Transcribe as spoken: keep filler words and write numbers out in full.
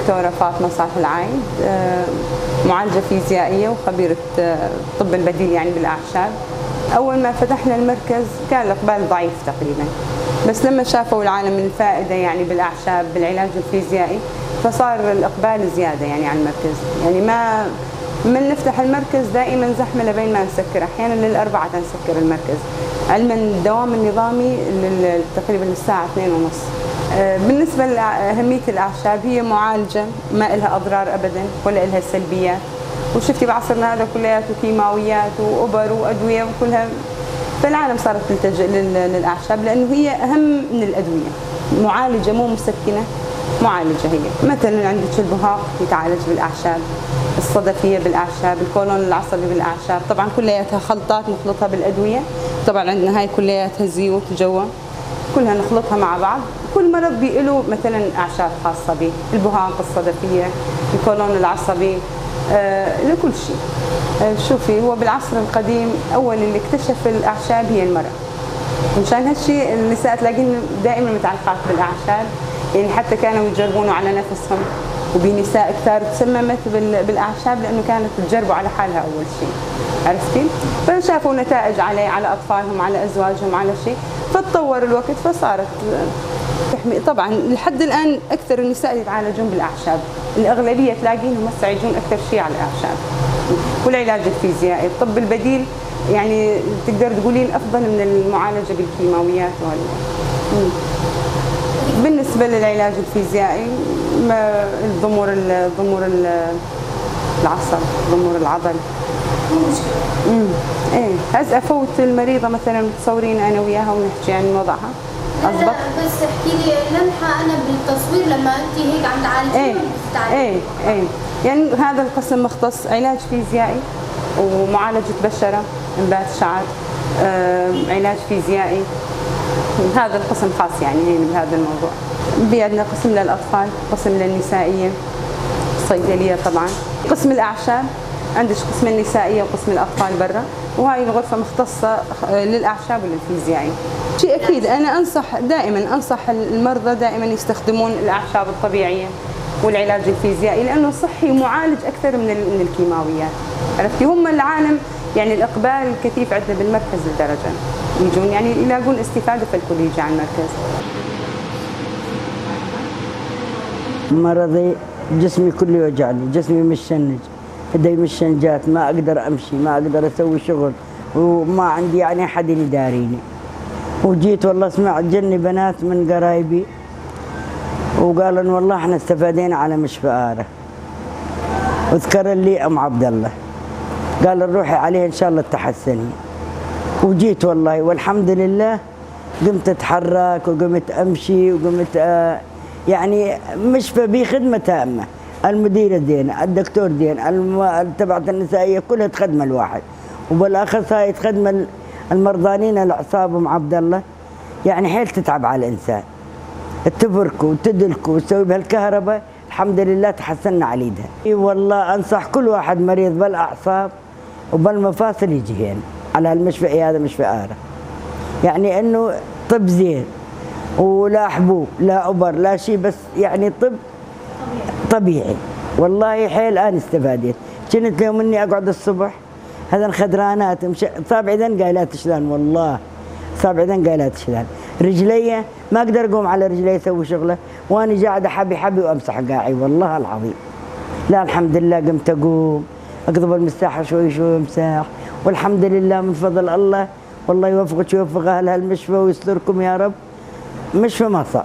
دكتورة فاطمة صالح العايد، آه، معالجة فيزيائية وخبيرة، آه، الطب البديل، يعني، بالأعشاب. أول ما فتحنا المركز كان الإقبال ضعيف تقريبًا، بس لما شافوا العالم الفائدة، يعني، بالأعشاب، بالعلاج الفيزيائي، فصار الإقبال زيادة، يعني، على المركز. يعني، ما، من نفتح المركز دائمًا زحمة لبين ما نسكر، أحيانًا للأربعة تنسكر المركز، علمًا الدوام النظامي لل-، تقريبًا للساعة اثنين ونص. آه، بالنسبة لأهمية الأعشاب، هي معالجة، ما إلها أضرار أبدًا ولا إلها سلبيات. وشفتي بعصرنا هذا كلياته كيماويات وأبر وأدوية وكلها، فالعالم صارت تلتجئ لل-، للأعشاب، لأنه هي أهم من الأدوية، معالجة مو مسكنة، معالجة هي. مثلًا عندك البهاق يتعالج بالأعشاب، الصدفية بالأعشاب، الكولون العصبي بالأعشاب. طبعًا كلياتها خلطات نخلطها بالأدوية. طبعًا عندنا هاي كلياتها زيوت جوا، كلها نخلطها مع بعض. كل مرض بيئلو مثلًا أعشاب خاصة بيه، البهاق، الصدفية، الكولون العصبي، آه، لكل شيء. آه، شوفي، هو بالعصر القديم أول اللي اكتشف الأعشاب هي المرأة. مشان هالشي النساء تلاقين دائمًا متعلقات بالأعشاب، يعني حتى كانوا يجربونه على نفسهم، وبنساء كثار تسممت بال-، بالأعشاب لأنه كانت تجربه على حالها أول شيء. عرفتي؟ فشافوا نتائج عليه، على أطفالهم، على أزواجهم، على شيء، فتطور الوقت فصارت تحمي. طبعًا لحد الآن أكثر النساء يتعالجون بالأعشاب، الأغلبية تلاقينهم هسه يجون أكثر شيء على الأعشاب والعلاج الفيزيائي. الطب البديل يعني تقدر تقولين أفضل من المعالجة بالكيماويات وهال-، مم. بالنسبة للعلاج الفيزيائي، ما، الضمور ال-، ضمور ال-، العصب، ضمور العضل. مو مشكلة. مم. ايه، هسه افوت المريضة مثلًا، متصورين انا وياها ونحكي عن وضعها. لا، لا، أزبط؟ بس احكي لي لمحة، انا بالتصوير لما انت هيك عم تعالجيهم، ايه، بتعالجيهم. ايه، ايه. يعني هذا القسم مختص علاج فيزيائي ومعالجة بشرة، انبات شعر، آه، علاج فيزيائي. هذا القسم خاص يعني هنا بهذا الموضوع. بيدنا قسم للأطفال، قسم للنسائية، صيدلية طبعًا، قسم الأعشاب، عندك قسم النسائية وقسم الأطفال برا، وهاي الغرفة مختصة، آه، للأعشاب وللفيزيائي. شيء أكيد، أنا أنصح دائمًا، أنصح المرضى دائمًا يستخدمون الأعشاب الطبيعية والعلاج الفيزيائي، لأنه صحي ومعالج أكثر من ال-، من الكيماويات. عرفتي؟ هم العالم، يعني، الإقبال كثيف عندنا بالمركز لدرجة يجون، يعني، يلاقون استفادة، فالكل يجي على المركز. مرضي، جسمي كله يوجعني، جسمي مشنج، ايدي مشنجات، ما اقدر امشي، ما اقدر اسوي شغل، وما عندي يعني حد يداريني. وجيت والله سمعت جني بنات من قرايبي وقالن: "والله احنا استفادينا على مشفى آره". وذكر لي ام عبد الله، قال: "روحي عليه ان شاء الله تحسني". وجيت والله والحمد لله، قمت اتحرك وقمت امشي وقمت، آه، يعني، مشفى بيه خدمة تامة. المديرة زينة، الدكتور زين، الم-، تبعت النسائية كلها تخدم الواحد، وبالاخص هاي تخدم ال-، المرضانين الاعصاب ام عبد الله. يعني حيل تتعب على الانسان، تفركه وتدلكه وتسوي بهالكهرباء. الحمد لله تحسنا على ايدها. اي والله انصح كل واحد مريض بالاعصاب وبالمفاصل يجي هنا على هالمشفى، عياده مشفى آره. يعني انه طب زين، ولا حبوب لا ابر لا شيء، بس يعني طب طبيعي. والله حيل انا استفاديت. كنت لو مني اقعد الصبح، هذا الخدرانات مش صابع اذن قايلات شلون، والله صابع اذن قايلات شلون. رجلي ما اقدر اقوم على رجلي اسوي شغله، واني قاعده حبي حبي وامسح قاعي، والله العظيم. لا، الحمد لله قمت اقوم، اقضب المساحه شوي شوي امسح، والحمد لله من فضل الله. والله يوفقك ويوفق اهل هالمشفى ويستركم يا رب. مشفى ما صار.